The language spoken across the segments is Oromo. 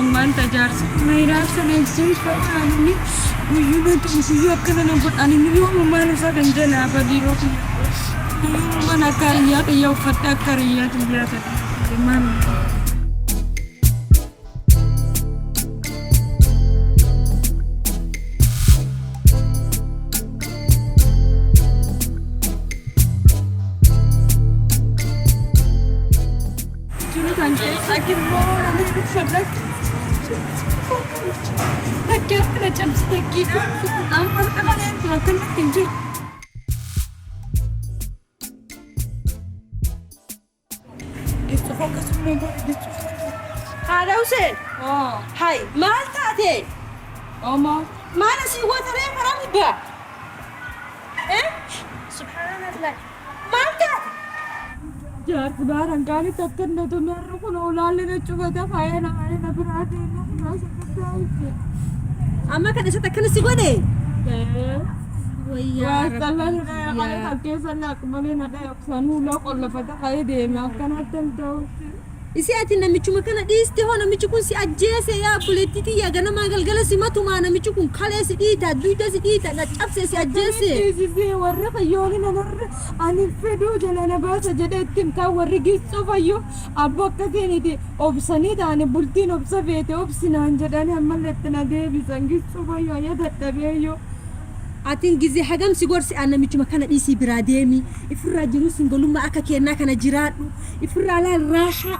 Ammaan tajaarsa na hiraarsa na jilfa ani guyyuu na tumu guyyuu akkana na godha ani yoomumaan isaa kan jalaa badii yoomumaan akka hariyyaa xiyyaa uffadhe akka hariyyaa xiyyaa ta'e maal. Jiru kan keessa immoo namni uffata Takki harka cabsi takki amma akkanatti hin jiru. Haadha Huseen, hay maal taate? Omo. Maal asii gootaree karaa gubbaa? Eh? Subhaanallah. Maal taate? Jaarsi baaraan kaanitti akka inni tumerru kun olaalli na cufata faaya na faaya na biraa deemu kun asirratti hojje. Amma kan isatti akkana si godhe? Wayyaa Waa callaan na dhaya kana fakkeessa laaq malee na dhaya sanuu qollofata ka'ee deeme akkanatti hin ta'u. Isi ati namichuma kana dhiiste hoo namichi kun si ajjeese yaa obboleettii tiyya ganamaa galgala si matumaa namichi kun kalee si dhiita duyda si dhiita na cabse si ajjeese. Dhiisisee warra fayyooni namarra ani fedhuu jala na baasa jedhee itti himtaa warri giisxoo fayyoo abbo akkasiiniti obsanii taane bultiin obsa feete obsinaan jedhanii ammallee itti na deebisan giisxoo fayyoo anya dadhabeeyyoo. Atiin gizee hagam si gorsi an namichuma kana dhiisii biraa deemi ifirraa jiruu singolummaa akka kennaa kana jiraadhu ifirraa laal raahaa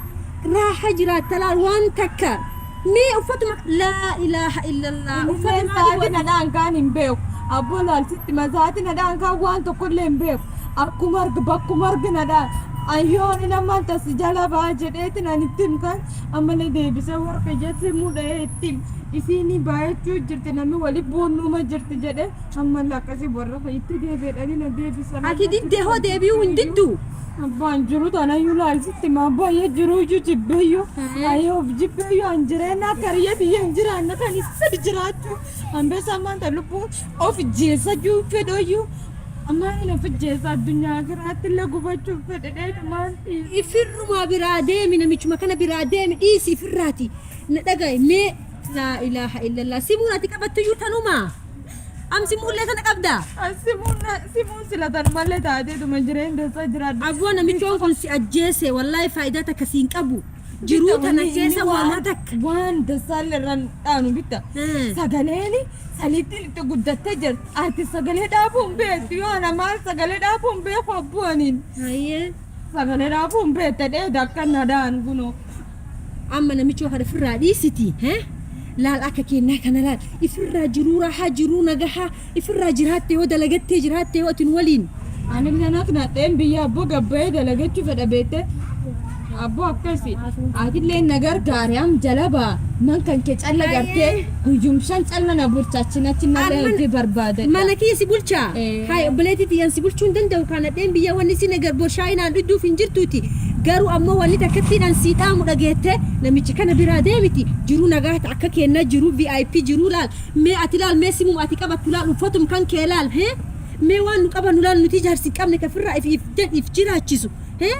raahaa jiraatta laal waan takka mee uffatuma laa ilaaha illallah Uffata uffatuma sa'aatii nadhaan kaan hin beeku. Abboo laalsitti masaatii nadhaan kaan waan tokkollee hin beeku. Akkuma argu bakkuma argu nadhaan. Ayyoon namaan tasi jala ba'a jedheetiin ani itti himtan ammallee deebisee warqa ijatti mudhee itti him. Isiin baay'achuu jirti namni wali buunnuma jirti jedhee ammallee akkasii warra itti deebi'anii na deebisan. Ati diddee hoo deebi'uu hin diddu. Abbaan jiru tanayyuu laalsitti ma baay'ee jiru iyyuu jibbeeyyuu. Ayyoo of jibbeeyyuu an jireenya akka hariyya biyya hin jiraanne kan fedhu jiraachuu. Ambeessa ammaan ta lubbuu of jeessachuu fedhoyyuu. Ammaan of jeessa addunyaa biraatti illee gubachuu fedhe dheedumaan. Ifirrumaa biraa deemi namichuma kana biraa deemi dhiisi ifirraati. Na dhagaye mee laa ilaaha illallah simuun ati qabattuyyuu tanuma. Am simuullee tana qabdaa? Simuun simuun silatan malee taateetuma jireenya keessa jiraadha. Aboo namichoon kun si ajjeese wallaahi faayidaa takka siin qabu. Jiruu tana keessa waan takka. Waan dasaallee irraan dhaanu bitta. Sagaleen saliitti itti guddattee jirti. Ati sagalee dhaabuu hin beektu yoo ana maal sagalee dhaabuu hin beeku abbu'aniin. Hayyee. Sagalee dhaabuu hin beekte dheeda akka nadaan kunoo. Amma namichoo kana ofirraa dhiisiti. Laal akka kennaa kana laal. Ifirraa jiruu raahaa jiruu nagahaa ifirraa jiraatte yoo dalagattee jiraatte yoo atin waliin. Ani nanaaf nadheen biyya abboo gabbayee dalagachuu fedha beekte. Abboo akkasi. Atillee na gargaare am jala ba'a. Man kan kee calla gartee guyyumshan calla na bulcha achi nachi na hojii barbaada. Mana kiyya si bulchaa? Eh. Hayi obboleettii tiyyaan si bulchuu hin danda'u kan nadheen biyya wanni si nagar borshaayinaan dhudhuuf hin jirtuuti. Garuu ammoo wanni takkattiidhaan sii dhaamu dhageette namichi kana biraa deemiti. Jiruu nagaa ta'a akka kennaa jiruu VIP jiruu laal. Mee ati laal mee simuma ati qabattu laal uffatum kan kee laal. Hee? Mee waan nu qabannu laal nuti jaarsi hin qabne kafirraa if if if jiraachisu. Hee?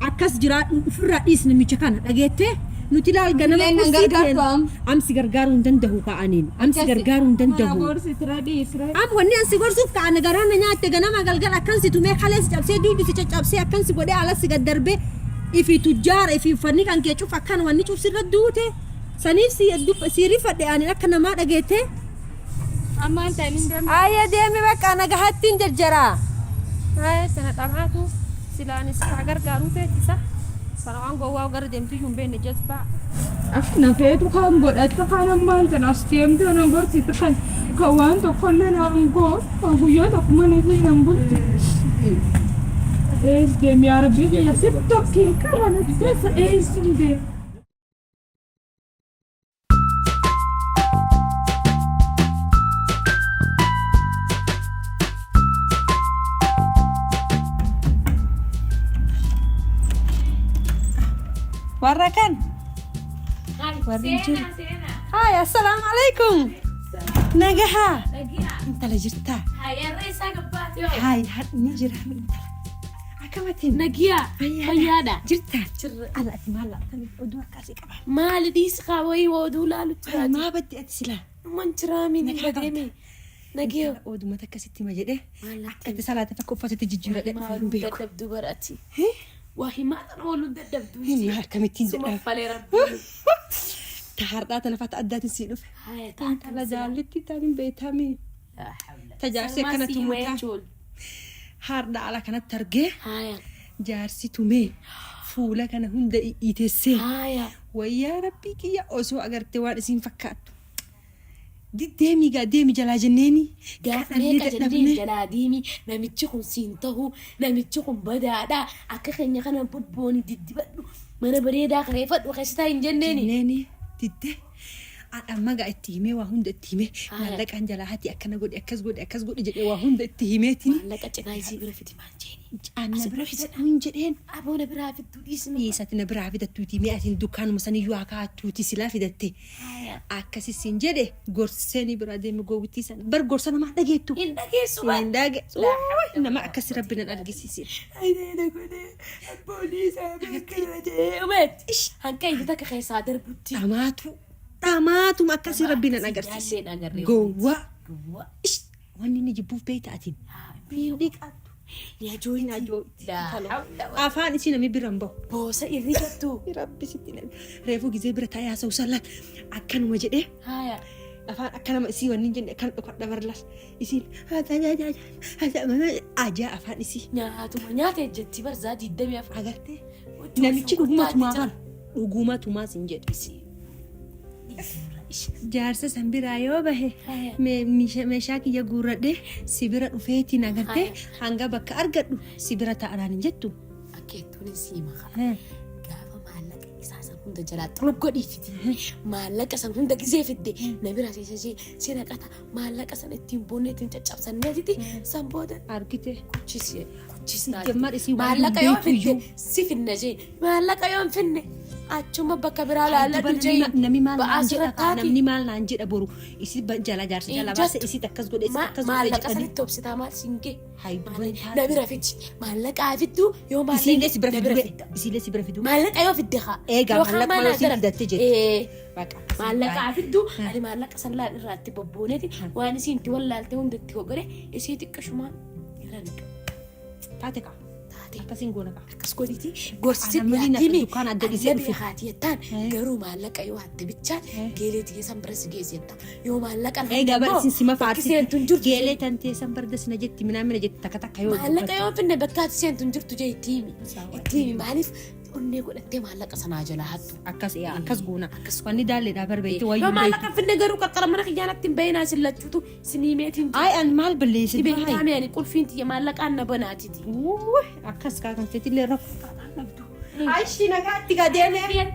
Akkas jiraadhu ofirraa dhiis namicha kana dhageette. Nuti laal ganama Illee nan qursii gargaartu keenya. am. Amsi gargaaruu hin danda'u ka'aniin. Amsi gargaaruu hin Mana danda'u. gorsi tira dhiisre. Am wanni ansi gorsuuf ka'an garaa na nyaatte ganama galgal akkan si tumee kalee si cabsee duudu si caccabsee akkan si godhee alas si gad darbee ifi tujjaara ifi uffanni kan kee cuf akkan wanni cuf sirra duute saniif si si rifadhe ani akka namaa dhageette. Ammaan ta'in hin deemu. Ayya deemi bakka nagahattiin jarjaraa. Ay, sana dhamaatu silaanis haa gargaaruu feetisa. Sana waan gowwaa gara deemtu iyyuu hin beekne jazbaa. Akkuma feetu kan godhatte kan ammaan tan as deemtee na gorsitu kan kan waan tokkollee naan goo kan guyyaa tokko mana ishee nan bulchu. Ees deemi yaa rabbii kiyya si tokkee qaba na keessa eessuun deema. Warra kan? Warri hin jiru. Hayi assalaamu alaikum. Nagahaa. Intala jirtaa? Hayi ni jira intala. Akkamitti? Nagiyaa. Fayyaadha. Jirta? Jirra. Ala ati maal laataniif oduu akkasii qaba. Maali dhiisi kaa wayii waa oduu laalutti taate. Maa baddi ati silaa? Dhuman jiraamiin hin Nagaa qabda. badeemi. Nagiyaa. Oduma takka sitti hima jedhee Maal akka itti salaata takka uffatatti jijjiiradhe Maal hin ooluu beeku. dadhabdu barati. Waa himaa tan ooluu dadhabdu. Hin akkamittiin Suma jedhaa. falee rabbi. Ta har'aa tana fata addaatiin sii dhufe. Haya taatan Intala jaallitti taan hin beektamii. Tajaajila akkana tumutaa. Har'a ala kanatti argee Haya. jaarsi tumee fuula kana hunda dhiitessee. Haya. Wayyaa rabbii kiyya osoo agartee waan isiin fakkaattu. Diddeemii gaa deemi jalaa jenneeni. Gaafa Kadhannee meeqa jenneen dadhabnee. jalaa deemi namichi kun siin tahu namichi kun badaadha akka keenya kana bobbooni diddibadhu mana bareedaa kareeffadhu keessa taa hin jenneeni. Jenneeni diddee. Adhamma gaa itti himee waa hunda itti himee Haaya. maallaqaan jalaa hati akkana godhi akkas godhi akkas godhi jedhee waa hunda itti himeetiin. Maallaqa cinaa isii bira fidi maan jeeni. Anna bira fidadhu hin jedheen. Aboona biraa fidduu dhiisni. Dhiisati na biraa fidattuuti mee atiin dukkaanuma saniyyuu haa kaa'attuuti silaa fidatte. Haaya. Akkasi siin jedhe gorsee biraa deeme gowwittii sana bar gorsa namaa dhageettu. Hin dhageessu baa. Hin dhageessu. Nama akkasi rabbi nan argisiise. Ayineena godhee abboonii isaa beekama jedhee umeet. Hanqa inni takka keessaa darbutti. Dhamaatu dhamaatuma akkasi rabbi nan agarsiise. Yaalleen agarree. Gowwaa. Gowwaa. Ish, Wanni inni jibbuuf beekta atiin. Dhiqattu. Ni ajooyti. Ni ajooyti. Laa hawla wala. Afaan isii namni bira hin bahu. Boosa irri gattu. Rabbi sitti nami. Reefuu gizee bira taa'ee haasa'u sallaan akkanuma jedhee Haaya. afaan akka nama isii wanni hin jenne akkana dhokadha barlaas. Isiin ajaa afaan isii Nyaatuma nyaata ejjetti barzaa 24. agartee namichi dhuguma tumaa kana dhuguma tumaa sin jedhe. Jaarsa san biraa yoo bahe Haaya. meeshaa kiyya guurradhee si bira dhufeetiin agartee hanga bakka argadhu si bira taa'anaan hin jettu. Akka jettuun sii maqaa. Gaafa maallaqa isaa san hunda jalaa xurub godhiifiti. Maallaqa san hunda gizee fidde na bira seesasee si naqata maallaqa san ittiin boonne ittiin caccabsanneetiti san booda Argite. kuchis kuchis Jammaan isii waan Maallaqa yoo hin beektu fidde si finna jee maallaqa yoo hin finne achuma bakka biraa laalladhu jee Namni maal ba'aa naan jedha sirra taati. namni maal naan jedha boru isii jala jaarsa jala baase isii akkas godhe isii akkas godhe Maallaqa jedhanii. sanitti obsitaa maal siin gee Hayi duban taate. na bira fidi maallaqa fiddu yoo Isiilee si bira na fiduu bira fidda. isiilee si bira fiduu. Maallaqa yoo fidde haa. Eegaa Yookaan maallaqa maal yoo siin naa fidatte jette. Ee. Baqa. Maallaqa fiddu ani maallaqa san laal irraa itti bobbooneeti waan isiin itti wallaalte hunda itti godhe isii xiqqashumaan irra niqa. Taate kaa. Taate. Akkasiin goona kaa. Akkas godhiti gorsisi Ana malee na dhiyaatimi dukkaana adda dhiisee dhufe. haati jettaan garuu maallaqa yoo hatte bichaan geelee tiyya san bira si geessi jettaan yoo maallaqa Eegaa bara isin sima bakki seentu hin faarsitti. jirtu Geelee tantee san bardas na jetti minaa mina jetti takka takka yoo maallaqa yoo finne bakka ati seentu hin jirtu jee itti himi itti himi maaliif onnee godhattee maallaqa sanaa jalaa hattu. Akkas yaa akkas goona. Wanni daalleedhaa barbeetti Yoo wayyuu maallaqa finne garuu qarqara mana kiyyaanatti hin bahinaa isin lachuutu isinii meetiin Ay an maal balleesse Dhibeen taame ani qulfiin tiyya maallaqaan na banaatiti. Wuuh akkas kaa kan feetillee rakkoo dhabdu. Aishii nagaatti gaa deemee.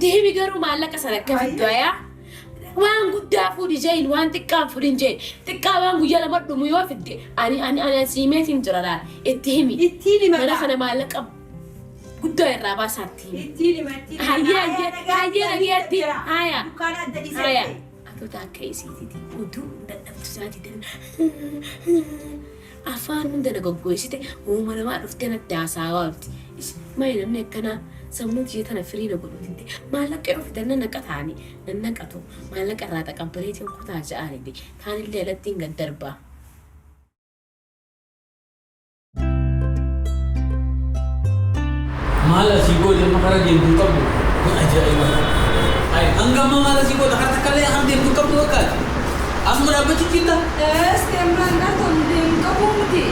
Deemi garuu maallaqa sana akka fiddu ayaa. Waan guddaa fuudhi jeen waan xiqqaan fuudhin jeen xiqqaa waan guyyaa lama dhumu yoo fidde ani ani ani asii meetiin jira laal itti himi. Ittiin hima Mana kana maallaqa guddaa irraa baasaa itti himi. Ittiin hima ittiin hima. Hayyee hayyee hayyee nagaatti haya. Dukkaana adda dhiisee. Haya. Atoo akka isiitiiti oduu dadhabdu isaatii afaan hunda na goggoysite uuma namaa dhuftee natti haasawaa oolti. Maali namni akkanaa sammuu tiyya tana firii na godhuuti. Maallaqa yoo fidan nan naqataani nan naqatu maallaqa irraa taqabbaleetiin kutaa ja'aaniti taanillee alatti hin gad darbaa. Maal asii goote amma karaa deemtuu qabdu kun ajaa'iba. Ay hanga amma maal asii goote harka kallee hanga deemtuu qabdu fakkaata. Asuma dhaabbachuu jirta. Deemraan gaatoon deemu qabuu miti.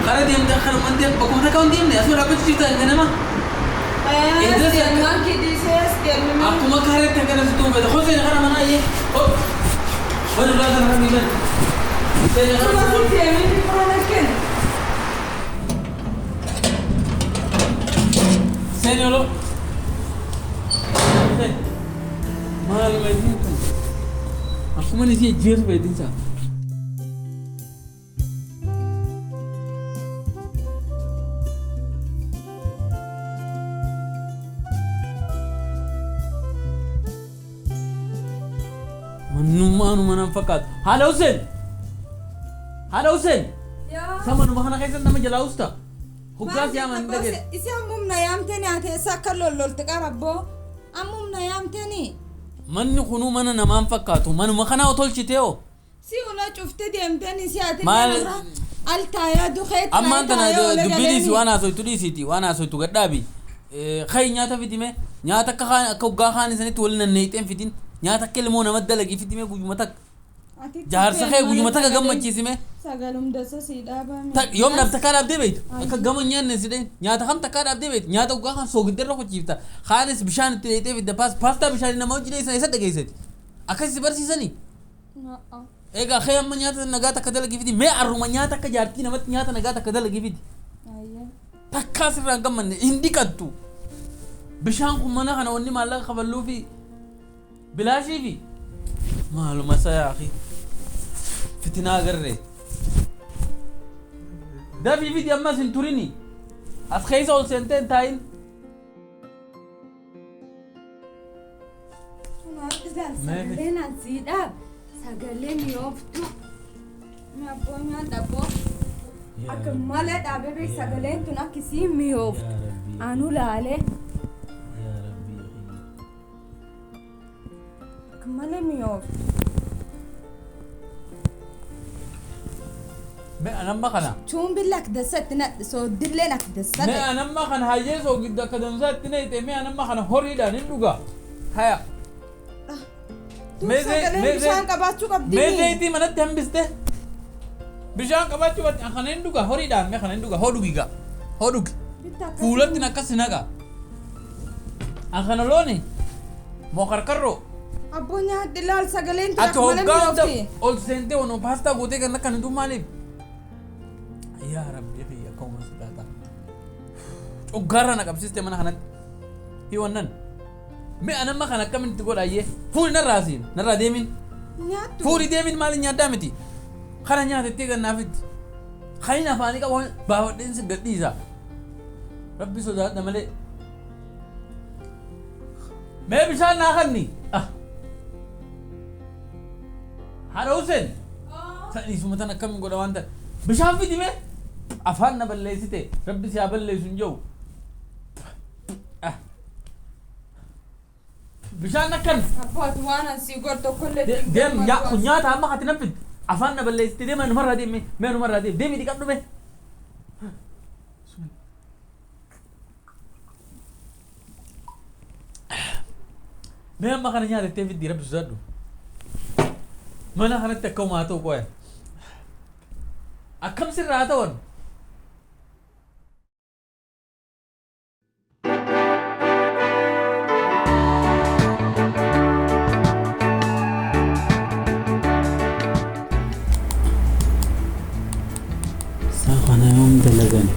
Karaa deemtaa kanuma deem bakkuma takka hin deemne asuma dhaabbachuu jirta ganama. Deemaan kidhiisee deemni. Akkuma kaaretti akkana sitti uffata. Hoseen kana mana ayyee. Hop. Wani biraa kana miilan. Seen kana Kuma si deemni qurana kenna. Seen yolo. Seen. Maal maydin kun. Akkuma ni si ajjeesu beetin isaa. Mannummaanuma nan fakkaatu. Haala Hussein! Haala Hussein! Yaa. Samanuma kana keessa nama jalaa usta. Hoggaas yaaman hin dhageessu. Isi ammumna yaamteni ati eessa akka lollolte qarabboo ammumna yaamteni. Manni kunuu mana namaan fakkaatu manuma kanaa tolchitee hoo. Si ula cufte deemteni si ati Maal- al taayaa dukeetti Ammaan tana dubbii dhiisi waan haasoytu dhiisiiti waan haasoytu gadhaabi. Kai nyaata fidime nyaata akka kaan akka hoggaa kaan isanitti wal nanneeyxeen fidin nyaata akka ilmoo nama dalagii fidime guyyuma takka jaarsa kee guyyuma takka gammachiisime. Sagalum dasa si dhaabame. Yoom dhaab takkaa dhaabdee beektu akka gama nyaanne si dheen nyaata kam takkaa dhaabdee beektu nyaata hoggaa kan soogiddarra kochiifta kaanis bishaan itti dheeyxee fidda paastaa bishaan nama hojii dheessan eessa dhageessati akkasi si barsiisanii. Egaa kee amma nyaata nagaa takka dalagii fidi mee arruma nyaata akka jaartii namatti nyaata nagaa takka dalagii fidi. Takkaa sirraa hin gammanne hin dhiqattu. Bishaan kun mana kana wanni maallaqa kafalluu fi bilaashii fi maaluma isa yaaqi fitinaa agarree. Dafii fidi ammas hin turini as keessa ol seentee hin taa'in. Sagaleen asii dhaab sagalee mi'ooftu. Abboo nyaadha abboo. Akka malee dhaabee beek sagaleen tun akka isii mi'ooftu. Anu laalee akka malee mi'ooftu. Mee anamma kana. Chumbilla akka dasatti nadhi sooddilleen akka Mee dasatti. anamma kana hayyee soogidda akka dansaatti nayite mee anamma kana horiidhaan hin dhugaa. Haya. Tun sagaleen bishaan qabaachuu qabdi. Mee zayitii manatti hambiste. Bishaan qabaachuu batte kana hin dhugaa horiidhaan mee kana hin dhugaa hoo dhugi gaa hoo dhugi. Fuulatti akkas naqa. An kana looni moo karkarroo. Abboo nyaadhi laal sagaleen tun Ati akka malee hoggaa hunda mi'oofti. ol seentee wanoo paastaa gootee kan akka hin maaliif? Yaa Rabbi kiyya akka uumaa sodaata. Coggaarra na qabsiiste mana kanatti. Hiwannan. Mee anamma kana akkamitti godhayyee fuuli narraa siin narraa deemin. Nyaattu. Fuuli deemin maali nyaaddaa miti. Kana nyaatettee gannaafitti. Kan afaanii qabu baafadheen si gadhiisa. Rabbi sodaadha malee. Mee bishaan naa kanni. Ah. Haadha Hussein. Sa'isuma tan akkamiin godha waan ta'e. Bishaan fidi mee. Afaan na balleessite. Rabbi si haa balleessu hin jiru. Ah. Bishaan akkan. Abboo ati waan asii godhu tokkollee Deem yaa kun nyaata amma kati nan fidi. Afaan na balleessite deema numarraa deemi mee numarraa deemi deemi dhiqadhu mee. Mee amma kana nyaatettee fiddi rabbi sodaadhu. Mana kanatti akka homaa ta'u qoya. Akkam sirraa haa ta'an. Isaa kana yoom dalagan?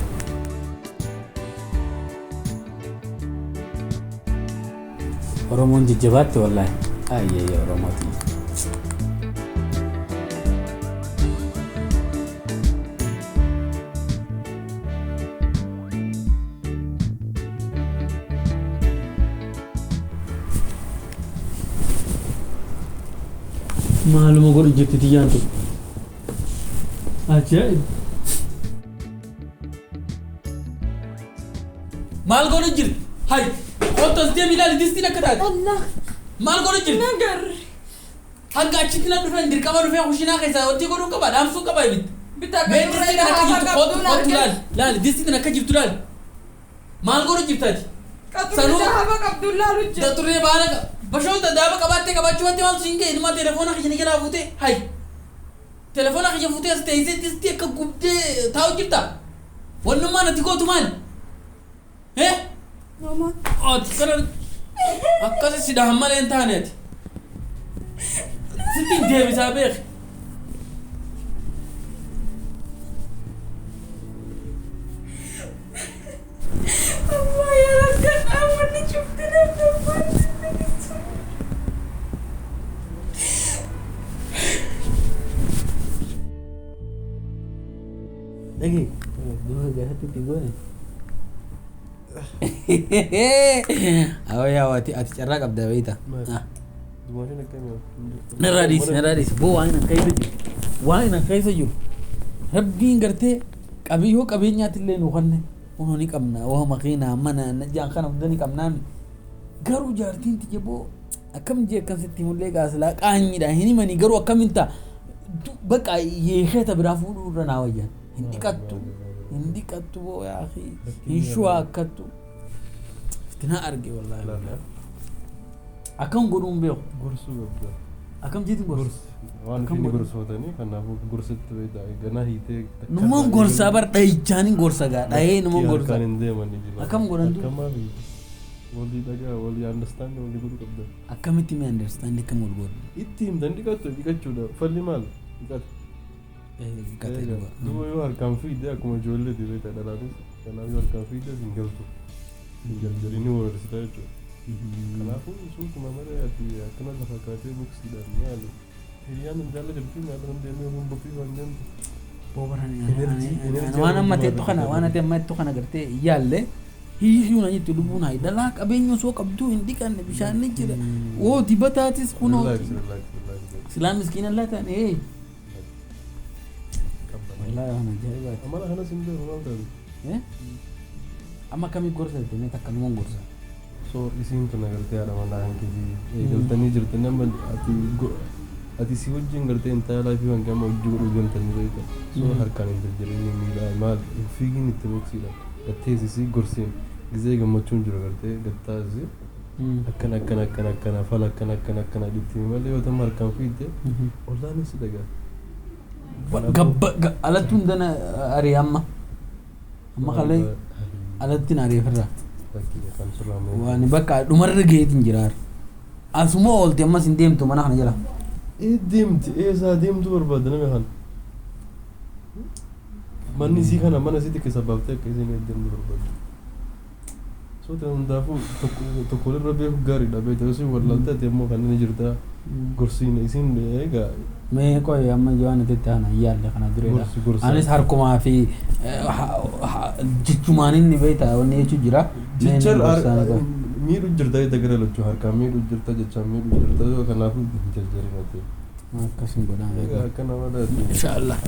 Oromoon jajjabaatti wallaahi. Ayyee Oromooti. Maaluma godhu jirti tiyyaan tun. Ajaa'ib. Maal godhu jirti? Hay! Qottos deemi ilaali distiin akka taate. Allah Maal godhu jirti? nagarre. Hanga achitti na dhufeen dirqama dhufee kushinaa keessaa wanti godhuu qaba dhaamsuu qaba ibidda. Bitaa Mee distiin akka jirtu qottu qottu laali laali distiin akka jirtu laali. Maal godhu jirti ati? Qaxurri Sanuu- daaba qabdu laalu jira. Xurree baala bashoota daaba qabaattee qabaachuu wanti maaltu siin ga'e ilmaa telefoona kiyya jalaa fuutee hay. Telefoona kiyya fuutee as teessee distii akka gubdee taa'u jirta. Wannummaan ati gootu maali? Eh? Mama. Ati kana akkasi si dhahan malee hin taane ati. Sitti hin deebisaa beeki. Allah ya Rabbi wanni cufti namni Dhagee duma garatti itti goone. Awwa yaa ati ati carraa qabda beekta. Narraa dhiisi narraa dhiisi boo waan hin keessa jiru waan hin keessa jiru rabbiin gartee qabiyyoo qabeenyaatti illee nu kanne Kunoo ni qabna waa makiinaa mana jaan kana hunda ni qabnaami. Garuu jaartiin tiyya boo akkam jee akkan sitti himullee gaasilaa qaanyiidha hin himanii garuu akkamin ta'a bakka yeesheeta biraa fuudhuu irra naa wayyan hin dhiqattu hin dhiqattu boo yaa akhi hin shuwaakkattu fitinaa arge wallaahi akkam godhuu hin beeku. Gorsuu qabda. Akkam jeetiin gorsa? Gorsi. Waan Akkam ifiin godhu? gorsootanii kanaafuu gorsitti beektaa ganaa hiitee takka Numan irraa gorsaa eegalu. bar dhahichaanin gorsa gaa dhahee numan Lakkii gorsa. harkaan hin deemanii jiru. Akkam godhan duuba? Akkamaa fi walii dhagaa walii understand walii godhuu qabda. Akkamitti mee understand akkam wal godhu? Itti himtan dhiqattu dhiqachuudha. Falli maal? Dhiqata. Dhiqate Eega. dhugaa. Duuba yoo harkaan fiigde akkuma ijoolleeti beektaa dhalaanis. Kanaaf yoo harkaan fiigde hin galtu. Hin jarjarini weerarsita jechuudha. Kanaafuu suutuma malee ati akkana lafa kaatee boksiidhaan maali? Hiriyaan hin jaalla jirti nyaata nan deemee ofuun boksii waan deemtu. Energy Waan amma argachuu teettu kana waan ati amma jettu kana gartee yaalle hiyyuu na jettu lubbuun hayi dhalaa qabeenya osoo qabduu hin dhiqanne bishaan ni jira woo dibataatis kunoo Relax, relax, relax. silaa miskiina laa ta'an ee Qabbanaa. wallaahi waan ajaa'ibaati. Amala kanas hin beeku maal taate? Eh? Amma akkamii gorsa jettee mee takka numan gorsa. So isiin tun agartee haadha manaa kan keetii eegaltanii jirtanii amma ati ati si wajjin gartee entire life kan amma hojii godhuu deemtanii beekta. So harkaan hin jarjarinii miidhaa maal hin fiigin itti boksiidha. Gatteessisii gorsiin gizee gammachuun jiru gartee gattaasisi akkana akkana akkana akkana fala akkana akkana akkana jetti malee yoo ta'u harkaan fiigde ollaanis si dhagaa. Gabba alatti hundana ari'e amma. Amma kalee alatti na ari'e ofirraa. Waan bakka dhumarra gaheetiin jira. Asuma oolte ammas hin deemtu mana kana jala. Ee deemti eessaa deemtu barbaadda nama kana. Manni isii kana mana isii xiqqeessa baaftee akka isiin deemtu barbaadda. So ta'e hundaafuu tokko walirra beeku gaariidha beekta yoo isin wallaalte ati immoo kan inni jirta gorsiin isin egaa. Mee qoy amma yoo ani itti ana yaalle kana dureedha. Gorsi gorsa. Anis harkumaa fi jechumaan inni beekta wanni jechuu jira. Mee Jecha inni gorsaan qoy. miidhu jirta jecha gara lachuu harkaan miidhu jirta jechaan miidhu jirta kanaafuu hin jarjarin ati. Akkasin godhaa Egaa beeku. akkana malee ati. Inshaallah.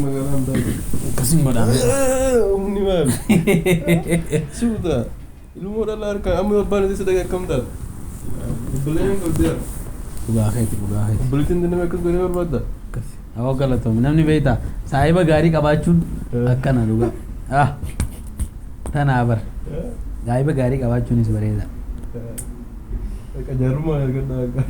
Magaalaa hin taate. Akkasin godhaa beeku. Humni maali? Suuta. Ilmoo dhala harkaan amma abbaan isii sadaqee akkam taate? Obboleeyyan qabdee. Dhugaa keeti dhugaa keeti. Obboleettiin nama akkas godhee barbaadda? Akkasi. Awwa galatoomi namni beektaa saahiba gaarii qabaachuun akkana dhugaa. Ah tanaa bar saahiba gaarii qabaachuunis bareeda. Qajaarummaa argadhaa akka.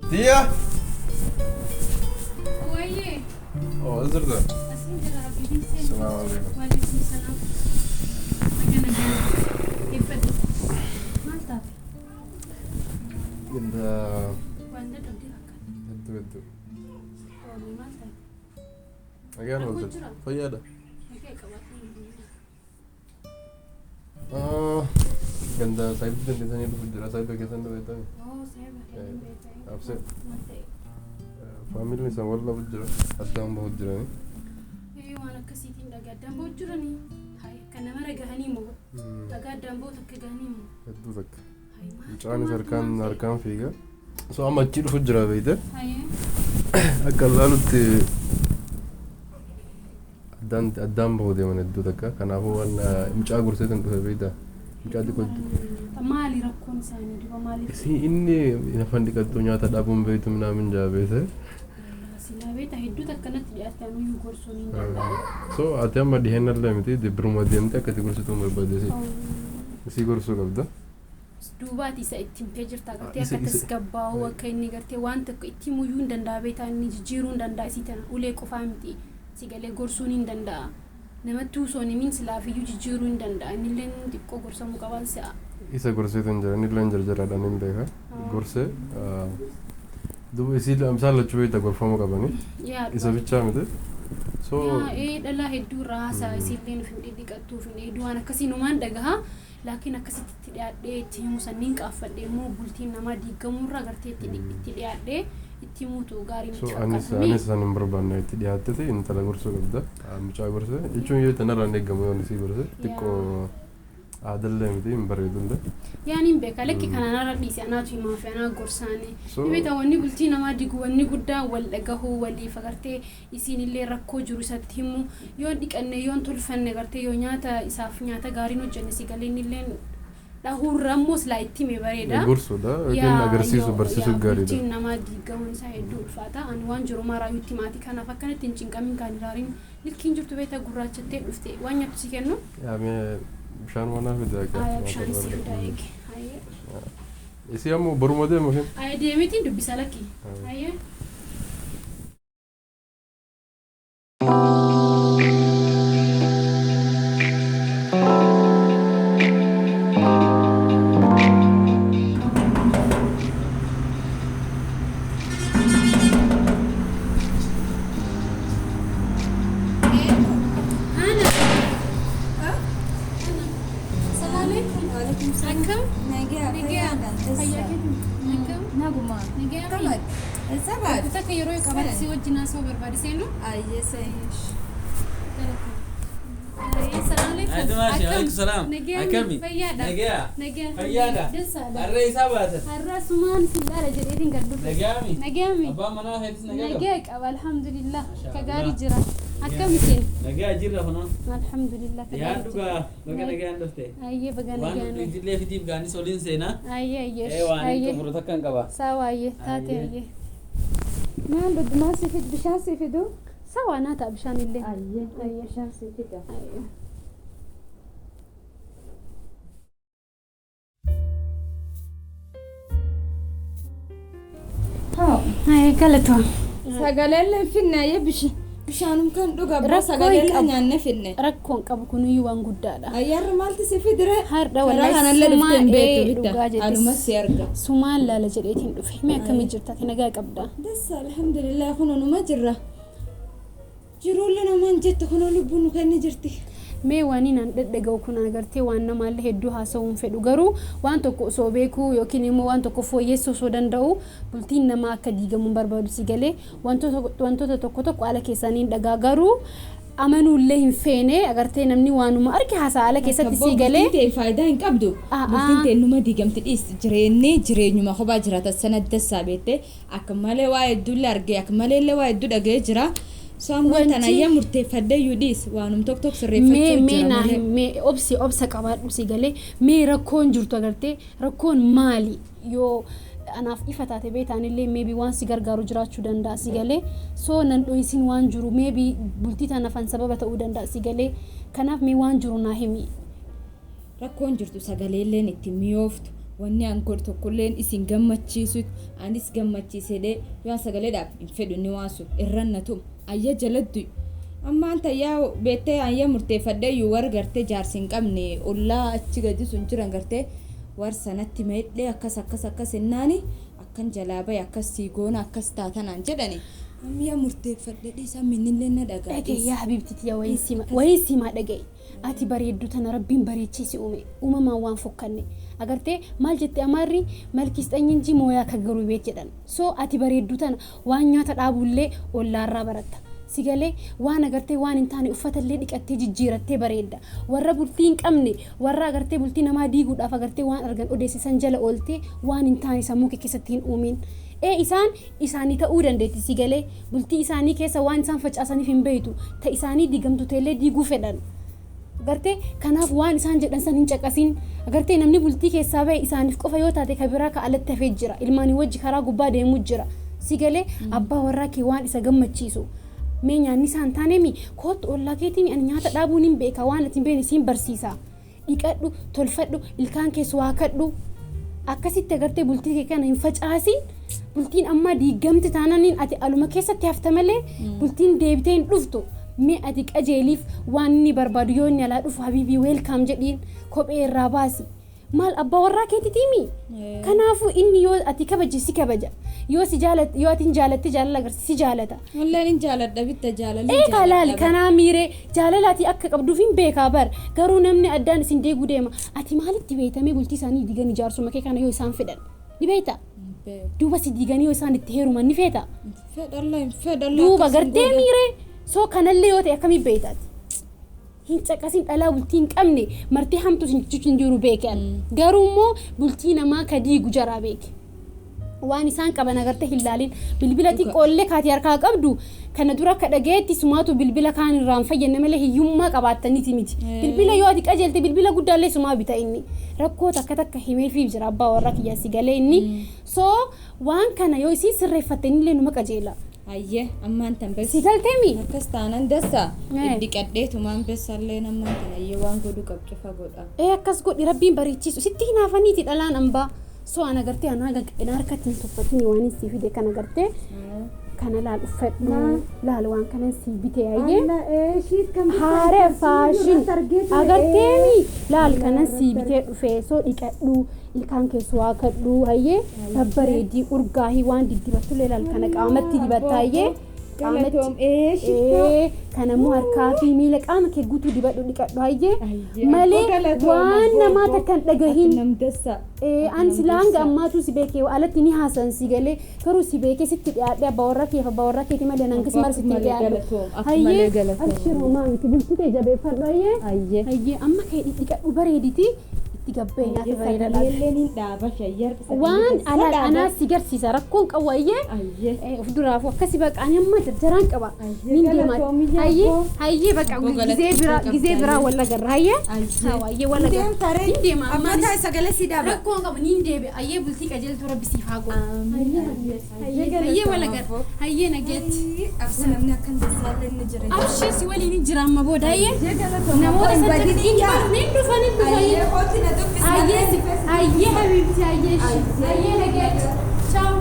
Tiyya! Wayyee. Oh, as jirta? Asiin jira abdiin seenaa. Salaamu alaikum. Waalaikum salaam. Akka nagaa eebbadhu. Maal taate? Ganda Waan dadhabdee fakkaata. hedduu hedduu. Ooluu maal taate? Nagaan Rakkoo oolte. jira? Fayyaadha. Nagaa qabaatee hin jiru. Ganda saayibii dandeessanii dhufu jira. Saayibii keessan dhufe Oo saayiba hedduu beektaa. Abse. Maal ta'e? Faamiliin isaan wal dhabu jira. Addaan bahu jirani. Ee waan akkasiitiin dhagaa addaan bahu jiranii. Hayi akka nama ragahanii moo? Dhagaa addaan bahu takka gahanii moo? Hedduu takka. Hayi maal? Mucaanis harkaan harkaan fiiga. So amma achi dhufu jira beekte. Hayi. Akka laalutti addaan addaan bahu deeman hedduu takka. Kanaafuu waan mucaa gorseetiin dhufe beekta. Mucaa xiqqoo. Maali rakkoon isaanii duba maaliif? Isii inni afaan dhiqattu nyaata dhabuun beektu minaamin jaa beekte. Silaa beektaa hedduutu akkanatti dhiyaatan iyyuu gorsuun hin danda'amu. So ati amma dhiheenallee miti biruma deemte akka ati gorsituu barbaadde isii gorsuu qabda. Duubaati isa itti himtee jirta gartee Isa- akka isa- tasgabbaa'u akka inni gartee waan tokko itti himuyyuu hin danda'a beektaa inni jijjiiruu hin danda'a isii tana ulee qofaa miti si galee gorsuun hin danda'a. Namatti osoo hin himin silaafiyyuu jijjiiruu hin danda'a innillee xiqqoo gorsamuu qaban si'a. Isa gorseetu hin jira inni illee jarjaraadhaan hin beeka. Gorsee duuba isii amsaan lachuu beekta gorfamuu qabanii Yaa isa dhugaa. bichaa miti. So Yaa ee dhalaa hedduu irraa haasaa isiillee nuuf hin dhidhiqattuuf hin dheedu waan akkasii numaan dhagaha. Laakiin akkasitti itti dhiyaadhee itti himu sanniin qaaffadhee immoo bultiin namaa diigamuurra agartee itti dhiyaadhee itti himuutu gaarii so natti anis fakkaata. anis san hin barbaanne itti dhiyaattete intala gorsuu qabda. Mucaa gorse jechuun yoo tanarraa hin eeggamu yoon isii gorse xiqqoo aadallee miti hin bareedullee. Yaaniin beeka lakki kanaan irra dhiise anaatu himaa fi anaa gorsaani. So Beektaa wanni bultii namaa digu wanni guddaa wal dhagahuu waliif agartee isiin illee rakkoo jiru isatti himu yoon dhiqanne yoon tolfanne agartee yoo nyaata isaaf nyaata gaariin hojjenne si galeen illee dhahuurra immoo silaa itti hime bareeda. Gorsuudha yookiin agarsiisu barsiisuu gaariidha. Bultiin namaa diigamuun isaa hedduu ulfaata. Ani waan jiru maraayyuutti maatii kanaaf akkanatti hin cinqamin kan iraariin likkiin jirtu beektaa gurraachattee dhufte waan nyaattu si kennu. Yaa mee bishaan manaa fida akka. Aayaa bishaan si fidaa eege. Ayyee. Isii ammoo boruma deemu hin. Ayyee deemeetiin dubbisa lakki. Ayyee. Ana. Assalamu alaikum. Waalaikum salaam. Akkam? Nagaa Nagaa. Fayyaa keetii? Akkam? Naguma. Nagaa. Kamad. Sabaad. Takka yeroo qabate si wajjin haasa'uu barbaade seenu. Ayyee sayyish. Assalamu alaikum. Ayitumashi, alaikum salaam. Nagaa. Akkami? Fayyaadha. Nagaa. Nagaa. Fayyaadha. Dansaadha. Harree isaa baatan. Har'a sumaan isin laala jedheetiin gad dhufe. Nagaami. Nagaami. Abbaan manaa keetis nagaa qaba. Nagaa qaba alhamdulillah. Masha Ka Allah. gaarii jira. Akkam isin? Nagaa jirra kunoo. Alhamdulillah. Ka Dhiyaan gaarii jira. dhugaa baga nagaan dhufte. Ayyee baga Waan nagaan. dhugdillee fidiif gaanis oliin seenaa. Ayyee ayyee. Ee waan hin Ayyee. xumuru takka hin qaba. Sawa ayyee taate Ayyee. ayyee. Maal dhugdu maal si fidu bishaan si fidu? Sawa naa ta'a bishaan illee. Ayyee bishaan si fida. Ayyee. Haa. Ayyee galatoon. Sagaleen hin finne ayyee bishaanum kan dhuga abbaa Rakkoo hin sagaleen qabu. nyaanne finne. Rakkoon qabu kunuyyuu waan guddaadha. Ayyaarri maalti si fidire? Har'a Karaa wallahi kanallee dhuftee hin sumaa beektu ee bitta. dhugaa jette. Anuma si arga. Sumaan laala jedheetiin dhufe. Mee akkamii jirta? Ati nagaa qabdaa? Dassa alhamdulillah kunoo numa jirra. Jiruullee namaan jettu kunoo lubbuun nu kenni jirti. Mee waan inni dhadhaga'u kun agartee waan namaallee hedduu haasa'uu hin fedhu garuu waan tokko osoo beekuu yookiin immoo waan tokko fooyyessuu osoo danda'u bultiin namaa akka diigamu hin barbaadu si galee wantoota tokko tokko haala keessanii dhagaa garuu amanuullee hin feene agartee namni waanuma arge haasaa haala keessatti si galee. Bultiin ta'e faayidaa hin qabdu. Ah, Bultiin ah. ta'e numa diigamti dhiis jireenyi jireenyuma kophaa jiraata sana dassaa beektee akka malee waa hedduullee argee akka maleellee waa hedduu dhaga'ee jira. So amma Wanti- tana ayyaa murteeffadhee iyyuu dhiis waanum tokko tokko Mee sirreeffachuu mee jira naa malee. mee obsi obsa qabaadhu si galee mee rakkoon jirtu agartee rakkoon maali yoo anaaf ifa taate beektaanillee meebii waan si gargaaru jiraachuu danda'a si galee soo nan dho'isin waan jiru meebii bultii tanaafan sababa ta'uu danda'a si galee kanaaf mee waan jiru naa himi. Rakkoon jirtu sagaleelleen itti mi'ooftu wanni an godhu tokkolleen isin gammachiisu anis gammachiisedhee yoo an sagaleedhaaf hin fedhu ni waasu irran na tumu ayya jaladdu ammaan tayyaa beektee ayya murteeffadhee iyyuu warra gartee jaarsi hin qabne ollaa achi gadi sun jiran gartee warra sanatti meedhee akkas akkas akkas hennaani akkan jalaa bahe akkas sii goona akkas taatanaan jedhani ammayyaa murteeffadhee dhiisaa minnillee na dhagaa Dhaga'i yaa habiibti tiyya wayii simaa dhaga'i. Ati bareedduu tana rabbiin bareechee si uume uumamaan waan fokkanne agartee maal jette amaarri malkiis xanyinji mooyaa ka garuu beet jedhan soo ati bareedduu tana waan nyaata dhaabullee ollaarraa baratta. Si galee waan agartee waan hin taane uffatallee dhiqattee jijjiirattee bareedda. Warra bultii hin qabne warra agartee bultii namaa diiguudhaaf agartee waan argan odeessisan jala ooltee waan hin taane sammuu kee keessatti hin uumin. Ee isaan isaanii ta'uu dandeetti si galee bultii isaanii keessa waan isaan facaasaniif hin beektu ta isaanii diigamtu ta'ellee diiguu fedhan. Agartee kanaaf waan isaan jedhan san hin caqasin. Agartee namni bultii keessaa bahe isaaniif qofa yoo taate ka biraa ka alatti hafee jira. Ilmaanii wajji karaa gubbaa deemuu jira. Si galee abbaa warraa kee waan isa gammachiisu. Mee nyaanni isaan taanemi kootu ollaa keetiin ani nyaata dhaabuun hin beeka waan ati hin beekne siin barsiisa. Dhiqadhu tolfadhu ilkaan keessa waa kadhu. Akkasitti agartee bultii kee kana hin facaasin. Bultiin amma diigamti taananiin ati aluma keessatti hafta malee bultiin deebitee hin dhuftu. Mee ati qajeeliif waan inni barbaadu yoo inni alaa dhufu habiibii weelkaam jedhiin kophee irraa baasi. Maal abbaa warraa keetiitiimi? Kanaafuu Kanaafuu inni yoo ati kabaje si kabaja. Yoo si jaalate yoo ati hin jaalatte jaalala agarsiisi si jaalata. Wallaan hin jaaladha bitta jaalala. Ee kalaal kanaa miiree jaalala ati akka qabduuf hin beekaa bar garuu namni addaan isin deeguu deema ati maalitti beektamee bultii isaanii diiganii jaarsuma kee kana yoo isaan fedhan ni beekta duuba si diiganii yoo isaan itti heeruman ni feeta Fedhalla hin fedhalla. duuba gartee miiree soo kanallee yoo ta'e akkamii beektaati. Hin caqasin dhalaa bultii hin qabne martee hamtuu sin jechuun hin jiru beekan garuu immoo bultii namaa ka diigu jaraa beeke. Waan isaan qaban agartee hin laalin bilbila xiqqoollee kaati harkaa qabdu kana dura akka dhagayetti sumaatu bilbila kaan irraan fayyadne malee hiyyummaa qabaattaniiti miti. Bilbila yoo ati qajeelte bilbila guddaallee sumaa bita inni rakkoo takka takka himeefii jira abbaa warra kiyyaa si galee inni soo waan kana yoo isiin sirreeffatte innillee numa qajeela. Ayyee ammaan tan Si beessa. galteemi? Akkas taanan dassa. Eh. Dhiqadheetumaan beessallee ammaan tan ayyee waan godhu qabcufa godha. Ee akkas godhi rabbiin bareechisu sitti hinaafaniiti dhalaan ambaa soo an agartee anaa gaga'ina harkatti hin tuffatini waan sii fide kana agartee kana laal uffadhu laal waan kanan sii bite ayyee. Haaree faashin agarteemi laal kanan sii bitee dhufe soo dhiqadhu ilkaan keessu waa kadhu hayyee babbareedii urgaahii waan diddibattullee laal kana qaamatti dibatta hayyee qaamatti ee kanammoo harkaa fi miila qaama kee guutuu dibadhu dhiqadhu hayyee malee waan namaa takka hin dhagahin. Namdessa. Ee, ani sila hanga ammaatu si beekee alatti ni haasan si galee garuu si beekee sitti dhiyaadhe abbaa warra kee abbaa warra keeti malee nan akkasumas Akka sitti malee dhiyaadhu. galatoom, akka malee galatoom. Abshiruu maamiti bultii ta'e jabeeffadhu hayyee. Ayyee. Hayyee amma kee dhidhiqadhu bareediti itti gabbee nyaata bareeda laata. Sagaleen hin dhaaba shayyar. Waan alaa anaa si garsiisa rakkoon qabu hayyee. Ayyee. Of duraafuu akkasi baqa ani amma jarjaraan qaba. Nin deema. galatoomi yaa Hayyee abboo. hayyee baqa Abboo gizee biraa galatoomii gizee biraa qabda. walla garra hayyee. Ayyee. Haa hayyee walla garra. Deemta ree. Nin deema Abbaa ammaanis. taa'e sagalee si dhaaba. Rakkoon qabu nin deebi'a hayyee bultii qajeeltuu rabbi siif haa godhu. Hayyee walla garra hayyee nageetti. Absi namni akkan dassaallee ni jira. Abshir si waliin hin jira amma booda hayyee. Namoota Namoota san hin dhufa nin dhufa hayyee. Ayyee kooti na dubbisa. Hayyee hayyee habiibti hayyee hayyee nageetti. Ciao.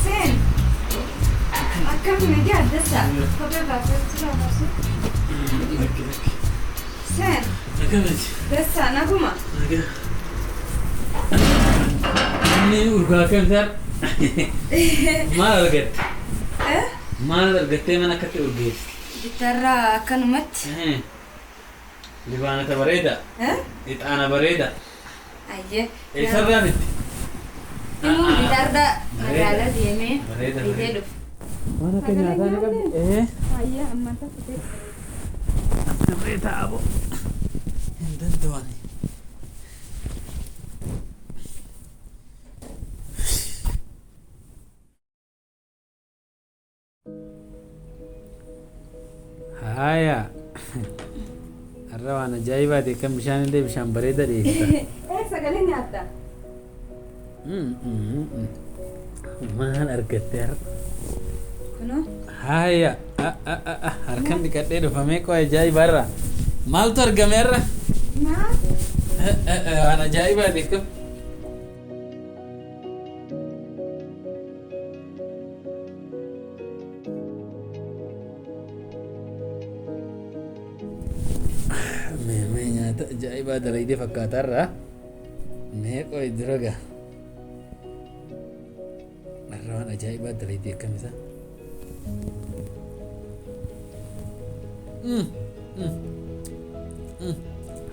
Seen. Akkam nagaa dassa. Kophee baafachuu laafasu. Seen. Akkamiti? Dassa naguma. Inni urgaa akkamti maal argatte? Eh? Maal argattee mana akkatti urgeessi? Gitarraa akkanumatti. Libaanata bareeda. Eh? Ixaana bareeda. Ayyee. Eessarraa bitti? Immoo gitarraa magaalaa deemee Bareeda, bitee bareeda. dhufe. Waan akka nyaataa ni qabdi? Ee. Ayyee ammaan taphate. Sirree ta'a bo. Hin danda'ani. Haaya. Har'a waan ajaa'ibaati kan bishaan illee bishaan bareeda dhiyeessita. Eh sagalee nyaatta. Maal argatte har'a? Kunoo. Haaya. Harkan dhiqadhee dhufamee qoo ajaa'iba har'a. Maaltu argame har'a? Maal? Waan ajaa'ibaati akkam. Mee mee nyaata ajaa'ibaa dalaydee fakkaata har'a. Mee qoy dura gaa. Har'a waan ajaa'ibaa dalaydee akkam isa.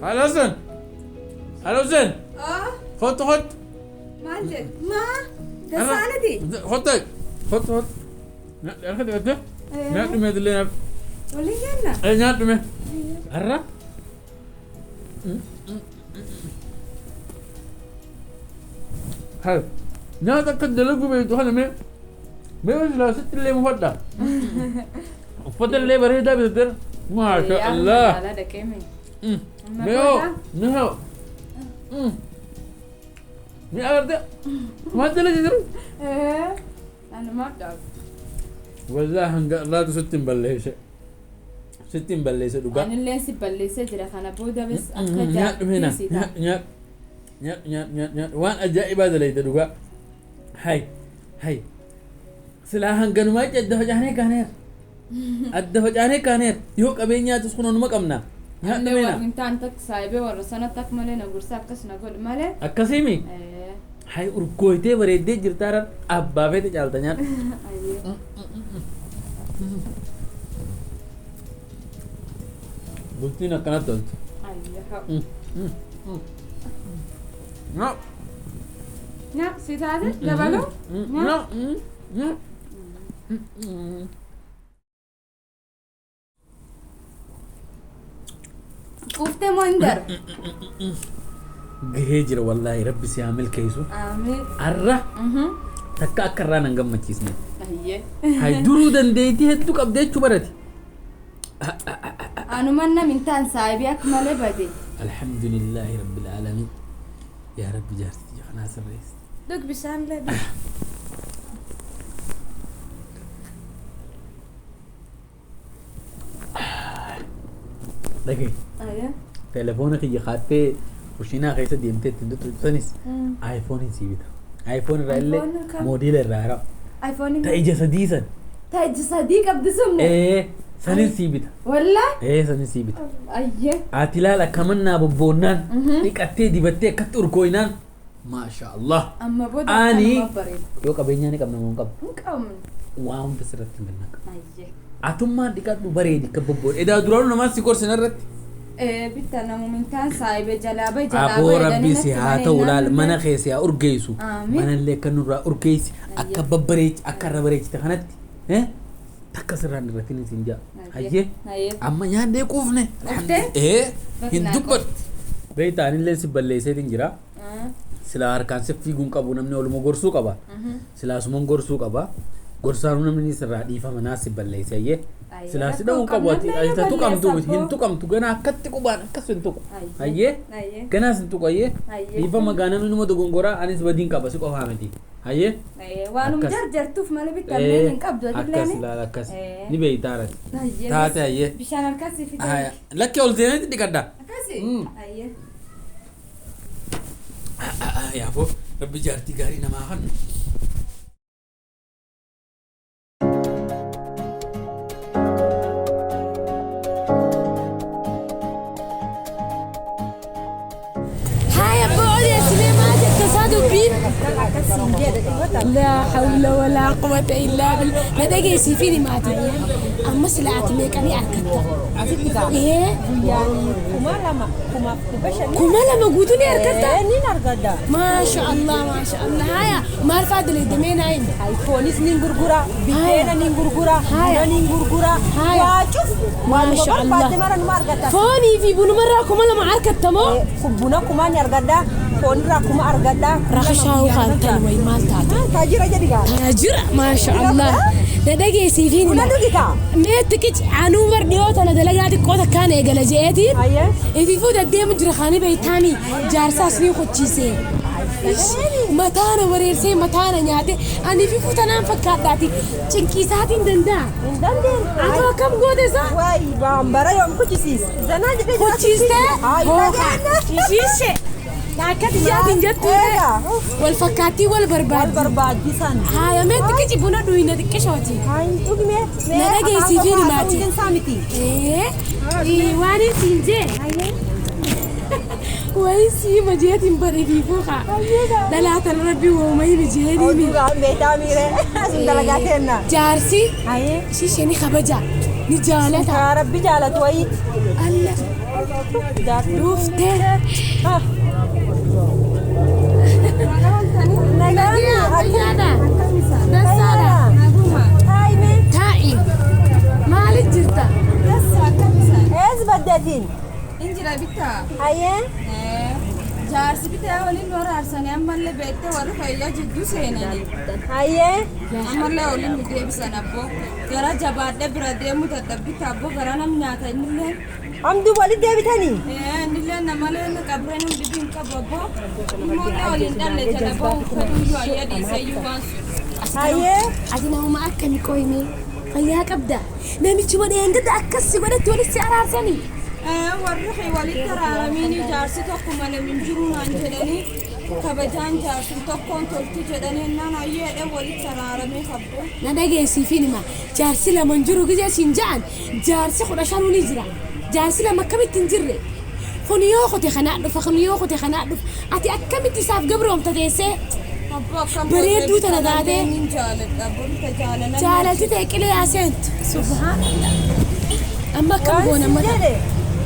Haala Hussein! Haala Hussein! Oh Kottu kottu! maal jedhu? Maa? Dassaaniti? Kottu kottu kottu! Harka dhiqattee? Nyaadhu mee illee nyaadhu. Waliin nyaanna? Ee nyaadhu mee. Har'a? Haa nyaata akka dalagu beektu kana mee Mee silaa sitti illee mufadha. Uffata illee bareedaa bitatte. Maasha Allah. Magaalaa dhaqee mee. Mee hoo mee hoo. Mee agarte maal jala jiru? Anumaaf dhaabu. Wallaahi hanga irraatu sitti hin balleesse. Sitti hin balleesse dhugaa. Anillee si balleessee jira kana booda bes akka Nyaadhu meena jaartii si ta'a. nyaadhu nyaadhu nyaadhu nyaadhu nyaadhu waan ajaa'ibaa dalayte dhugaa. Hay hay silaa hanganumaa jecha adda facaanee kaaneer. Adda facaanee kaaneer yoo qabeenyaatis kun onuma qabna. Nyaadhu Anillee meena warri hin taane takka saayibee warra sanatti akka malee na gorsa akkas na godhu malee. akkasiimi. Hay urgooytee bareeddee jirtaara abbaa feete caalta nyaadhu. Ayyee. Bultiin akkanatti tolti. Ayyee haa. No. Nya si taate dabaluu? No. No. Quuftee moo hin darbu? Gahee jira wallaahi rabbi si haa milkeessu. Amiin. Arra takka akka irraa nan gammachiisne. Ayyee. Hay duruu dandeettii hedduu qabdee jechuu barate. Anuman nam hin taane saayibii akka malee bade. Alhamdulillaahi rabbil aalamiin. Yaa rabbi jaartii kanaa sirreessi. Dhug bishaan ladhi. Dhagahi. Ayyee. Telefoona kiyya kaattee kushiinaa keessa deemtee ittiin tuttuqsanis aayifooniin sii bita. Aayifoon irraa illee iPhone kam? moodiila irraa hara. iPhone Ta ija sadii san. Ta ija sadii qabdi sun moo? Ee sanin sii bita. Wallaa? Ee sanin sii bita. Ayyee. Ati ilaal akkamannaa bobboonnaan dhiqattee dibattee akkatti urgooynaan maasha Allah. Amma booda Ani akkanuma bareeda. yoo qabeenyaa ni qabna moo hin qabnu Hin qabnu. waa hunda sirratti hin ganna. Ayyee. Atummaan dhiqadhu bareedi akka bobboon. Edaa duraanuu namaa si gorsin irratti. Bitta namuma hin taane saayibee jalaa bahe jalaa Aboo bahe rabbi jedhanii si natti haa malee ta'u laal naan mana kee si haa urgeessu. Amiin. Manallee akka nurraa urgeessi akka babbareechi akka irra bareechite kanatti. Takka sirraan irratti ni siin jaa. Hayyee. Hayyee. Amma nyaannee quufne. Quuftee? Ee hin Bakka naa dubbadhu. Beektaa anillee si balleesseetiin jira. Ah, Silaa harkaan si fiiguun qabu namni oluma gorsuu qaba. Silaa suman gorsuu qaba. Gorsaanuu namni sirraa dhiifama naa si balleesse hayyee. Ayyee, Silaa si rakkoo dha'uun qabu ati qabna, ati tuqamtu balleessa hin abboo. tuqamtu ganaa akkatti qubaan akkas hin tuqu. Ayyee. Hayyee. Ayyee. Ganaas hin tuqu hayyee. Ayyee. Dhiifama gaa namni numa dogongoraa anis badiin qaba si qofaa miti. Hayyee. Ayyee, waanum Akkas. jarjartuuf malee bitta illee hin qabdu Akkas atilleen. laal akkas. Ee. Ni beeytaa irratti. Ayyee. Taate hayyee. Bishaan harkasii fite. Haya. Lakki ol seenetti dhiqadha. Akkasii? Mm. Ayyee. Yaafoo rabbi jaartii gaarii namaa kennu. Haya boodee maal jette isaa dubbiin? Laa hawla walaa quwwata illaa billah. Na dhageessii himaati. Amma sila ati meeqanii argatta? Ee 2000 1500. 2000 guutuu ni argatta? Nin argadha. Maasha Allah maasha Allah. Haya maal fa'aa dalaydamee naa himi? Ayfoonis nin gurgura, biddeena nin gurgura, Haya. buna nin gurgura. Haya. Waa cuf. Waanuma Maasha Allah. barbaadde mara numa argatta. Foonii fi bunumarraa 2000 argatta moo? Buna kuma ni argadha, foonirraa kuma argadha. Rakashaa waan ta'an wayi maal taate? Taajira jedhi gaa. Taajira maasha Allah. Na dhageessii fi Buna hima. dhugi kaa. Mee xiqic anuu bar dhiyoo tana dalagaa xiqqoo takkaan eegala je'eetiin. Ayyee. Ififuu deddeemu jira kaanii beeytaami jaarsaas ni qochiise. Mataana wareersee mataana nyaate ani ififuu tanaan fakkaadhaati cinqiisaatiin danda'a. Hin dandeenye. Atoo akkam goote isaa? Wayi baambara yoom kuchisiis. Zanaa jedhee jira. Kuchistee? Hayi Hooqa. dhageenya. Ishiishe. Akka xiyyaatiin jettu Eega. wal fakkaattii wal Wal barbaaddi. barbaachisan. Haaya mee xiqici buna dhuyina xiqqishooti. Hayi dhugme. Na dhageessii fi himaati. Isaa miti. Ee waan hin jee. Wayi sii majeetiin bareefiifuu kaa. Dhalaatan rabbi wooma himi jeeniimi. Oduudhaan beektaa miiree. Asin dalagaa kenna. Jaarsi Hayi. ishee ni kabaja ni jaalata. Kaa rabbi jaalatu wayi. Alla dhuftee. Ah. Nagaan. Fayyaadha. Dansaadha. Hayi mee. Taa'i. Maaliif jirta? Dassa akkam isaan? Ees baddatiin. Injira bittaa? Hayyee. Ee. Jaarsi bitee waliin nu araarsanii ammallee beektee warri fayyaa jidduu seenanii. Hayyee. Ammallee waliin nu deebisan abboo. Gara jabaadhee bira deemu dadhabbitti abboo gara nam nyaata innillee. Hamduu walitti deebitanii? Innillee namalee qabreen hundi hin qabu abboo. Immoollee waliin dhalle jedha boo fedhuyyuu ayya dhiiseeyyuu waan sun. Hayyee. Ati namuma akkami qoyne fayyaa qabda. Namichi wadheen gada akkas si godhatti walitti si araarsanii. Warri walitti araaramiin jaarsi tokko malee hin jiru naan jedhanii kabajaan jaarsi tokkoon tolti jedhanii naan ayyeedhe walitti araaramee qabbu. Na dhageessiifin hima jaarsi lama hin jiru gizee siin ja'an jaarsi 15 ni jira. Jaarsi lama akkamitti hin jirre? Kun yoo kote kanaa dhufa kun yoo kote kanaa dhufa ati akkamitti isaaf gabroomta teessee? Bareedduu tana taatee. Jaalalti ta'e qilee yaaseentu. Subhaanallah. Amma akkam goona amma Jedhe.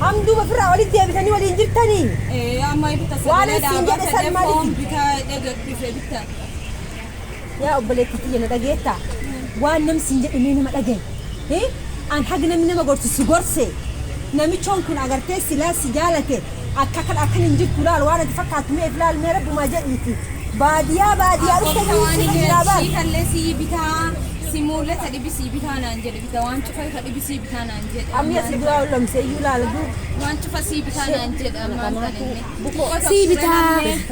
Hamduu ofirraa walitti deebitanii waliin jirtanii? Amma ibita Waan sagalee isin jedhe dhaabaa san fedhe maaliif? foon bitaa dhagaggise bitaa. Yaa obboleettii tiyya na dhageetta. Waan namni siin jedhe mee nama dhagaye. An haga namni nama gorsu si gorse. Namichoon kun agartee silaa si jaalate akka kan akkan hin jirtu laal waan ati fakkaattu mee ilaal mee rabbumaa jedhiiti. Baadiyyaa baadiyyaa dhuftanii si jiraa baal. Sii kallee sii bitaa si mul'ata dhibi sii bitaa naan jedhe bitaa waan cufa isa dhibi sii bitaa naan jedhe. Ammi asi duraa ollomsee iyyuu laala duu. Waan cufa sii bitaa naan jedhe ammaan tan inni. Sii bitaa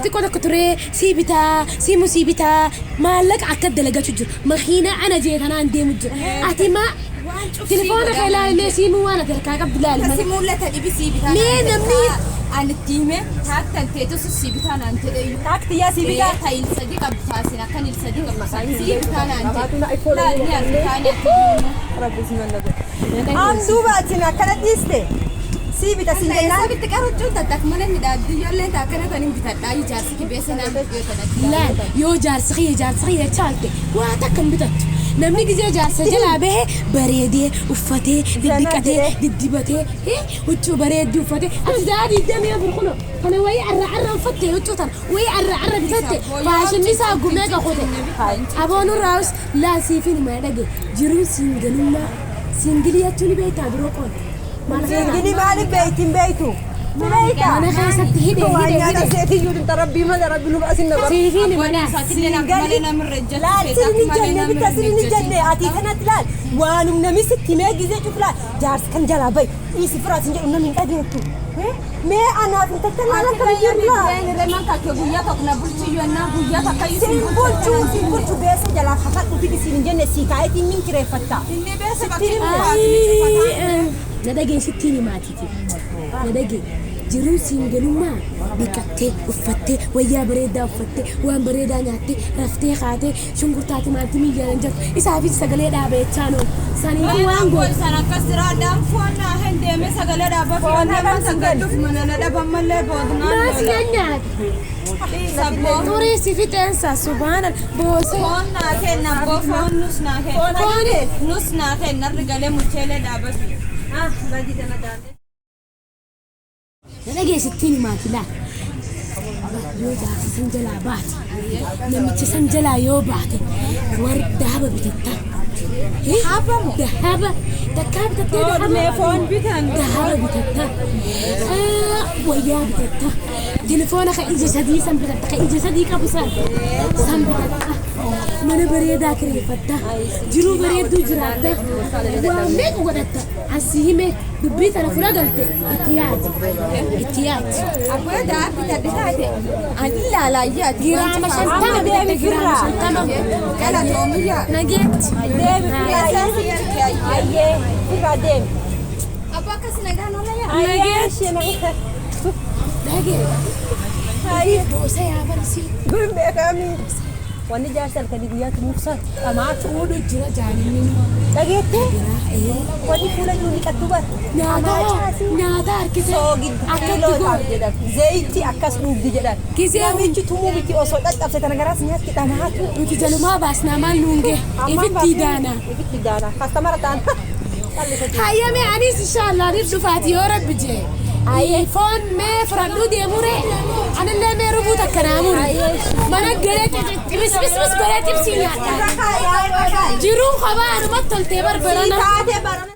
xiqqoo tokko turee sii bitaa siimu sii bitaa maallaqa akka dalagachuu jiru makiinaa ana jee tanaan deemu jira ati maa telefoona kee ilaalimee siimuu waan ati harkaa qabdu ilaali Si malee. mul'ata dhibi sii bitaa Mee naan jedhe. namni- Ani itti hime taaktan teetu sii bitaa naan jedhe iyyuu. Taakti yaa sii bitaa. Ta il sadi qabdu taasin akkan il sadi qabdu sii bitaa naan jedhe. Laal ni argitaa ni ati. Hamduu baatiin akkana dhiiste. Sii bita siin jennaan. Sabitti qaruchuun tattak mana midhaaddu ijoolleen akkana tan hin bitadhaa ijaarsi kibeessa naan bitadhaa. Laal yoo jaarsi kiyya jaarsi kiyya chaalte waa takka hin bitattu. Namni gizee jaarsa jalaa bahe bareedee uffatee diddiqatee diddibatee huccuu bareedduu uffatee ati za'a 24 kuno kana wayii arra arra uffatte huccuu tana wayii arra arra bitatte faashinni isaa gumee qaqqote. Aboonurraas laal siifin hima dhage jiruun siingalummaa siingilii jechuun ni beektaa biroo qoon. Siingilii maaliif beekti hin beektu? Ni beektaa? Mana keessatti hidhee Waan hidhee nyaata hidhee. seetiyyuu dhimta rabbii malee rabbi nu baasin na bara. Siifin hima laal. Laal sirni jenne bitta sirni jenne ati kanatti laal waanum namni sitti mee gizee cuf laal jaarsi kan jalaa bahi dhiisi firaa sin jedhu namni hin dhageettu. Mee anaaf hin tattalaan akka biyya laal. Guyyaa tokko na bulchiyyuu ennaa guyyaa takka iyyuu Siin bulchuu siin bulchuu beesa jalaa hafadhu fidi siin hin jenne sii kaayetiin min kireeffatta. Inni beesa bakki Na dhagee sittiin himaatiiti. Na dhagee jiruun siingalummaa dhiqattee uffattee wayyaa bareedaa uffattee waan bareedaa nyaattee raftee kaatee shunkurtaa timaatimii jaalan jirtu isaafis sagalee dhaabechaa noon saniifuu waan gootu. San akkas jiraadhaan foon naa hin deeme sagalee dhaabaa fi nama sagadhuuf mana na dhaban mallee boodnaan Maas nyaata. Xurii si fixeensa subhaana boosee. Foon naa kenna abboo foon nus naa kenna. Fooni. Nus naa kenna narri galee mucheelee dhaabatu. Ah badii tana daandee. Na dhagee sittiin himaati laal. Yoo jaarsi san jalaa baate namichi san jalaa yoo baate warri daaba bitatta. Dahaba moo? Dahaba takkaa bitattee dahaba. Mee foon bitan. Dahaba bitatta. Wayyaa bitatta. Telefoona ka ija sadii san bitatta ka ija sadii qabu san san bitatta. Mana bareedaa kireeffatta. Jiruu bareedduu jiraatta. Waa meeqa godhatta. Asii hime dubbii tana fura galte itti yaadi. Itti yaadi. Abboo daa bitadhe taate ani ilaalaa yaadi. Giraama 50 bitatte giraama 50. Galatoomiyyaa. Nageetti. Deemi firraa ayyee firraa deemi. Abboo akkas nagaan oola yaa. Ayyee ishee nagaa. Nagee. Ayyee. Boosa yaa barsii. Dur beekami. Wanni jaarsi halkanii guyyaa tumuuf san dhamaatu. Fuudhu jira jaalalli. Dhageettee wanni fuula jiru dhiqattu bara. Nyaata hoo nyaata harkisee Soogidda akkatti kiiloo goone. ta'a jedhan. Zayitii akkas dhugdi jedhan. Gisee Namichi tumuu miti osoo caccabse tana garaas nyaatti dhamaatu. Nuti jalumaa baasnaa maal nuun gahe ifitti daana. Ifitti daana. Kastamara ta'an. Hayyame anis inshaallah ni dhufaati yoo rabbi jee. Foon mee fudhadhuu deemure anillee mee rubuu takka naa mure. Mana galee xibis godhee xibsii nyaadha. Jiruun kophaa anumatti toltee barbarana. Taatee barana.